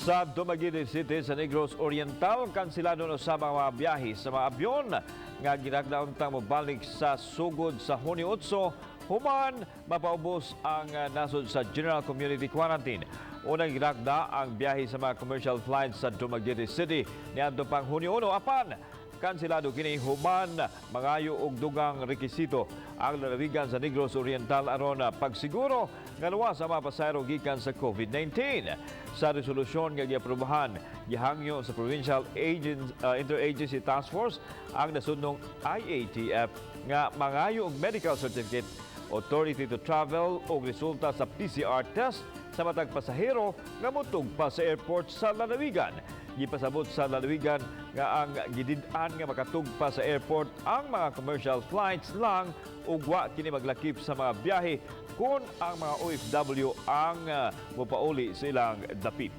Sa Dumaguete City sa Negros Oriental, kansilado na sa mga biyahe sa mga abyon nga gitakda untang mobalik sa sugod sa Hunyo 8 human mapaubos ang nasod sa General Community Quarantine. Unang gitakda ang biyahe sa mga commercial flights sa Dumaguete City niadto pang Hunyo 1, apan kansilado kini human mangayo og dugang rekisito ang lalawigan sa Negros Oriental aron pagsiguro nga luwas ang mga pasahero gikan sa COVID-19. Sa resolusyon nga giaprobahan, gihangyo sa Provincial Interagency Task Force ang nasudnong IATF nga mangayo og medical certificate, authority to travel o resulta sa PCR test sa matag pasahero nga motugpa sa airport sa lalawigan. Gipasabot sa lalawigan nga ang gidid-an nga makatugpa sa airport ang mga commercial flights lang ug wa kini maglakip sa mga biyahe kung ang mga OFW ang mopauli sa ilang dapit.